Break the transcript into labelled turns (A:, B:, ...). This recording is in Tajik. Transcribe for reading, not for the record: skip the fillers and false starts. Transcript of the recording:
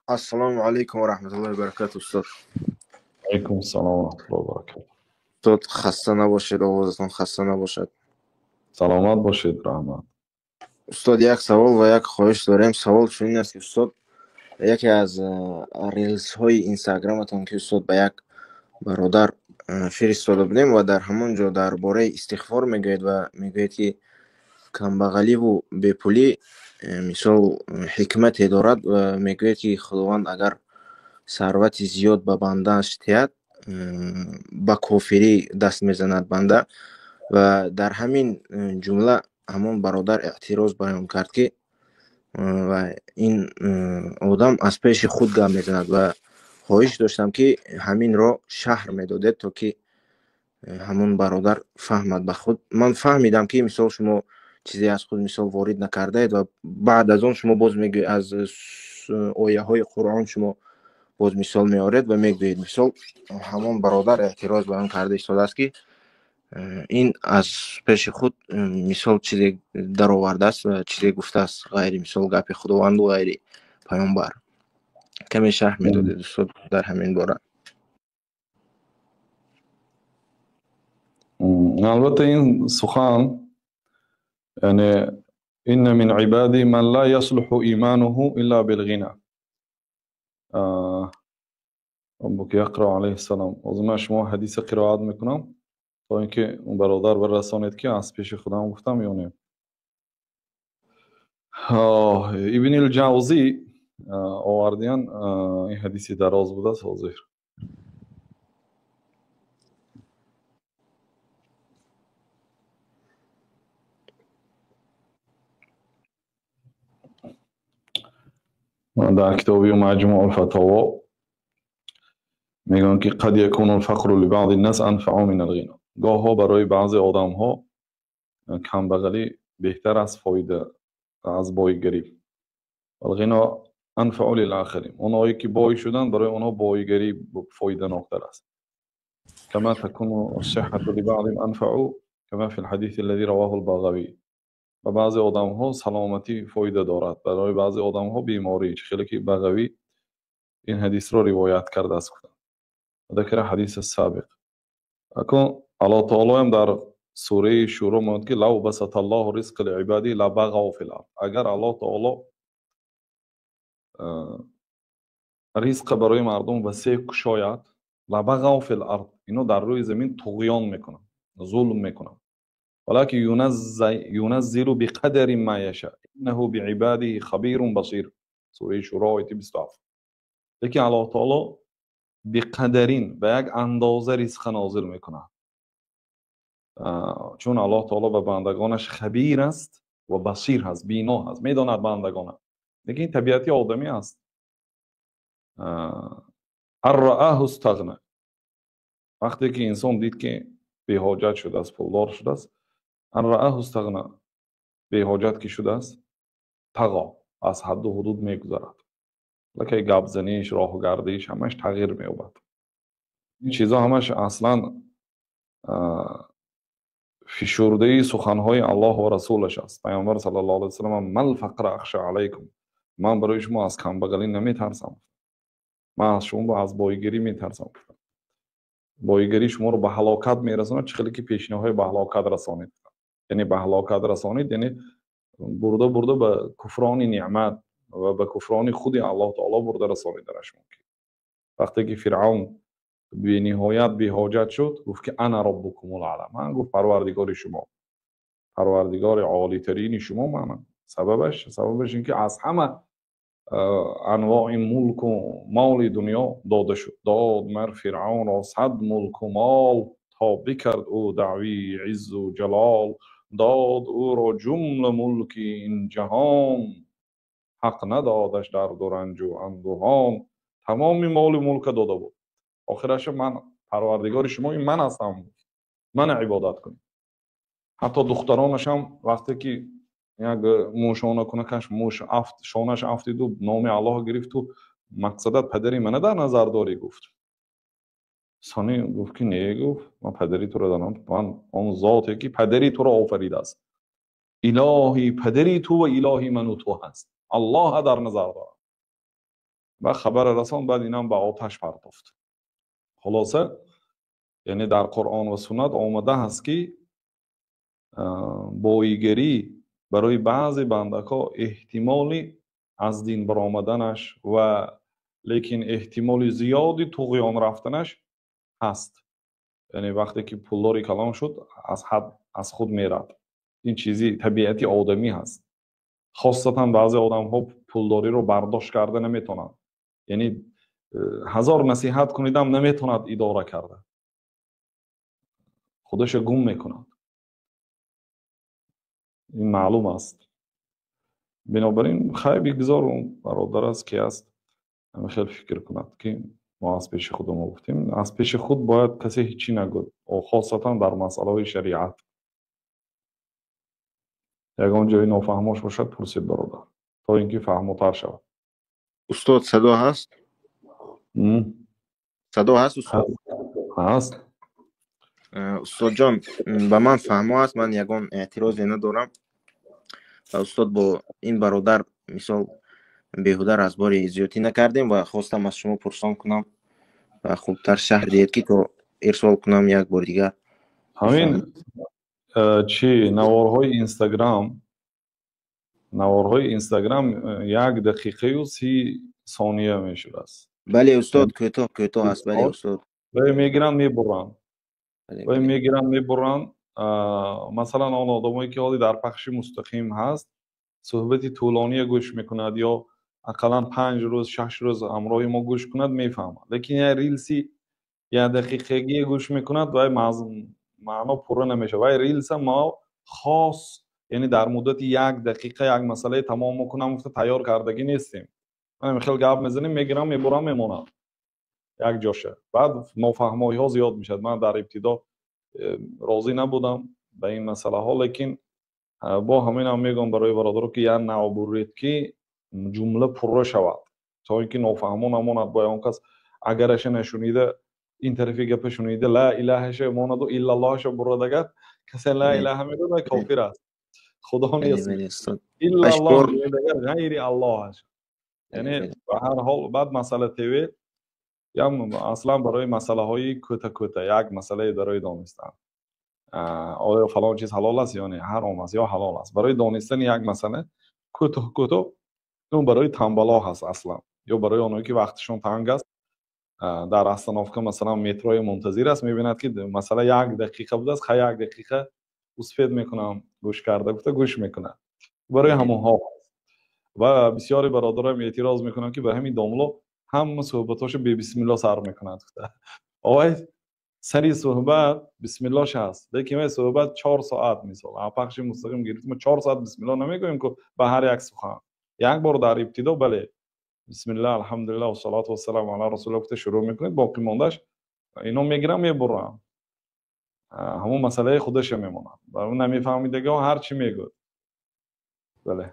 A: Ассалому алайкум ва раҳматуллоҳи ва баракатуҳ, устод.
B: Алайкум ассалом ва раҳматуллоҳи ва баракатуҳ.
A: Устод, хаста набошед, овозатон хаста набошад.
B: Саломат бошед, раҳмат.
A: Устод, як савол ва як хоҳиш дорем. Савол чунин аст, ки устод, яке аз рилсҳои инстаграматон, ки устод ба як бародар фиристода будем ва дар ҳамон ҷо дар бораи истиғфор мегӯед ва мегӯед, ки камбағаливу бепулӣ мисол ҳикмате дорад ва мегӯяд, ки Худованд агар сарвати зиёд ба бандааш диҳад, ба кофирӣ даст мезанад банда. Ва дар ҳамин ҷумла ҳамон бародар эътироз баён кард, ки ва ин одам аз пеши худ гап мезанад ва хоҳиш доштам, ки ҳаминро шарҳ медодед, то ки ҳамон бародар фаҳмад ба худ. Ман фаҳмидам, ки мисол шумо чизе аз худ мисол ворид накардаед ва баъд аз он шумо боз мегӯед, аз ояҳои Қуръон шумо боз мисол меоред ва мегӯед. Мисол ҳамон бародар эътироз баён карда истодааст, ки ин аз пеши худ мисол чизе даровардааст ва чизе гуфтааст ғайри мисол гапи Худованду ғайри паёмбар. Каме шарҳ медодед, устод, дар ҳамин бора?
B: Албатта, ин сухан, яъне инна мин ибади ман ла яслуҳу имануҳу илла билғина яқра алайҳиссалом. Ҳозир ман шумо ҳадиса қироат мекунам, то ин ки бародар барасонед, ки аз пеши худам гуфтам ё не. Ибни Ҷавзӣ овардиян, ин ҳадиси дароз будааст. Ҳозир дар китоби Маҷмӯъ Фатово мегӯянд, ки қад якуну лфақру либаъди ннас анфаъу мин алғино. Гоҳҳо барои баъзе одамҳо камбағалӣ беҳтар аст фоида аз боигарӣ. Валғино анфаъу лилахарин. Онҳое ки бой шуданд, барои онҳо боигарӣ фоиданоктар аст. Кама такуну ассиҳату либаъдин анфаъу кама фи лҳадиси аллази равоҳу лбағавӣ. Ба баъзе одамҳо саломатӣ фоида дорад, барои баъзе одамҳо беморӣ, чӣ хеле ки Бағавӣ ин ҳадисро ривоят кардааст, гуфтанд. Закара ҳадис ассабиқ. Акун Аллоҳ таолоам дар сураи Шӯро мегӯяд, ки лав басата Аллоҳу ризқа лиибадиҳи лабағав фил ард. Агар Аллоҳ таоло ризқа барои мардум васеъ кушояд, лабағав фил ард, ино дар рӯи замин туғён мекунанд, зулм мекунанд. Валакин юназзилу биқадари ма яша иннаҳу биибадиҳи хабирун басир. Сураи Шӯро, ояти 27. Лекин Аллоҳ таоло биқадарин, ба як андоза ризқа нозил мекунад, чун Аллоҳ таоло ба бандагонаш хабир аст ва басир ҳаст, бино ҳаст, медонад бандагона. Лекин ин табиати одамӣ аст. Аррааху стағна. Вақте ки инсон дид, ки беҳоҷат шудааст, пулдор шудааст, аррааху стағна, беҳоҷат ки шудааст, тағо, аз ҳадду ҳудуд мегузарад. Лакай гапзаниш, роҳгардиш ҳамаш тағйир меёбад. Ин чизо ҳамаш аслан фишурдаи суханҳои Аллоҳ ва расулаш аст. Пайғамбар саллаллоҳу алайҳи васаллам: мал фақра ахша алайкум, ман барои шумо аз камбағалӣ наметарсам, ман аз шумо аз боигарӣ метарсам. Боигарӣ шуморо ба ҳалокат мерасонад, чӣ хеле ки пешинаҳои ба ҳалокат расонид. Яъне ба ҳалокат расонид, яъне бурда бурда ба куфрони неъмат ва ба куфрони худи Аллоҳ таоло бурда расониданаш мумкин. Вақте ки Фиръавн бениҳоят беҳоҷат шуд, гуфт, ки ана роббукумул аъла, ман, гуфт, парвардигори шумо, парвардигори олитарини шумо манам. Сабабаш ин ки аз ҳама анвои мулку моли дунё дода шуд. Дод мар Фиръавнро сад мулку мол, то бикард ӯ даъвии иззу ҷалол. Дод ӯро ҷумла мулки ин ҷаҳон, ҳақ надодаш дарду ранҷу андӯҳон. Тамоми молу мулка дода буд, охираша ман парвардигори шумо ин ман ҳастам, мана ибодат кунед. Ҳатто духтаронашам вақте ки як мӯшонакунакаш мӯш афт шонаш афтиду номи Аллоҳ гирифту мақсадат падари мана дар назар дорӣ, гуфт. Сони гуфт, ки не, гуфт, ман падари туро дорам, ман он зоте ки падари туро офаридааст, илоҳи падари ту ва илоҳи ману ту ҳаст, Аллоҳа дар назар дорам. Баъд хабара расон, баъд инам ба оташ партофт. Хулоса, яъне дар Қуръон ва суннат омада ҳаст, ки боигарӣ барои баъзе бандакҳо эҳтимоли аз дин баромаданаш ва лекин эҳтимоли зиёди туғён рафтанаш ҳаст. Яъне вақте ки пулдори калон шуд, аз ҳад аз худ мерад. Ин чизи табиати одамӣ ҳаст. Хосатан баъзе одамҳо пулдориро бардошт карда наметавонанд. Яъне ҳазор насиҳат кунидам, наметавонад идора карда, худаша гум мекунад. Ин маълум аст. Бинобар ин хай, бигзор, бародар аст, ки аст, ҳамин хел фикр кунад, ки мо аз пеши худамо гуфтем. Аз пеши худ бояд касе ҳечӣ нагӯяд, хосатан дар масъалаҳои шариат. Ягон ҷои нофаҳмош бошад, пурсед, бародар, то ин ки фаҳмотар шавад.
A: Устод, садо ҳаст? Садо ҳаст, устод?
B: Ҳаст.
A: Устодҷон, ба ман фаҳмо аст, ман ягон эътирозе надорам. Устод, бо ин бародар мисол беҳуда разбори зиёдтӣ накардем ва хостам аз шумо пурсон кунам ва хубтар шарҳ диҳед, ки то ирсол кунам як бори дигар.
B: Ҳамин чи наворҳои Инстаграм, наворҳои Инстаграм 1 дақиқаю 30 сония мешудааст.
A: Бале, устод, кӯтоҳ кӯтоҳ аст, бале, устод.
B: Вай мегиранд, мебуранд, вай мегиранд, мебуранд. Масалан, он одамое ки ҳоли дар пахши мустақим ҳаст, суҳбати тӯлония гӯш мекунад ё ақаллан 5 рӯз, 6 рӯз ҳамроҳи мо гӯш кунад, мефаҳмад. Лекин як рилси якдақиқагие гӯш мекунад, вай маъно пурра намешавад. Вай рилса мо хос, яъне дар муддати як дақиқа як масъалаи тамом мекунам гуфта тайёр кардагӣ нестем. Хел гап мезанем, мегирам, мебурам, мемонам як ҷоша, баъд нофаҳмоиҳо зиёд мешавад. Ман дар ибтидо розӣ набудам ба ин масъалаҳо, лекин бо ҳаминам мегӯям барои бародаро, ки як нав буред, ки ҷумла пурра шавад, то ин ки нофаҳмо намонад. Бояд он кас агараша нашунида, ин тарафи гапа шунида, ла илаҳаша монаду иллаллоҳаша бурадагар, касе ла илаҳа мегӯяд, кофир аст, худо нест, иллаллоҳ ғайри аллоҳ. Яъне ба ҳар ҳол, баъд масъала ТВ ям аслан барои масъалаҳои кӯта кӯта, як масъалае барои донистан, оё фалон чиз ҳалол аст ё не, ҳаром аст ё ҳалол аст, барои донистани як масъала кӯтоҳ кӯтоҳ, он барои тамбало ҳаст аслан ё барои оное ки вақташон танг аст, дар остановка, масалан, метрои мунтазир аст, мебинад, ки масъала як дақиқа будааст, хай, як дақиқа успеть мекунам гӯш карда гуфта, гӯш мекунад. Барои ҳамонҳо. Ва бисёре бародарам эътироз мекунанд, ки ба ҳамин домло ҳама суҳбатҳошо бебисмилло сар мекунад. Овай, сари суҳбат бисмиллош ҳаст, лекин вай суҳбат 4 соат, мисол, пахши мустақим гирифтем, 4 соат бисмилло намегӯем ку ба ҳар як сухан. Як бор дар ибтидо, бале, бисмилла, алҳамдулилла, вассалоту вассаламу ала расулилла гуфта шурӯъ мекунед, боқӣ мондаш ино мегирам, мебурам, ҳамон масъалаи худаша мемонад. Намефаҳмидагиҳо ҳар чӣ мегӯяд, бале.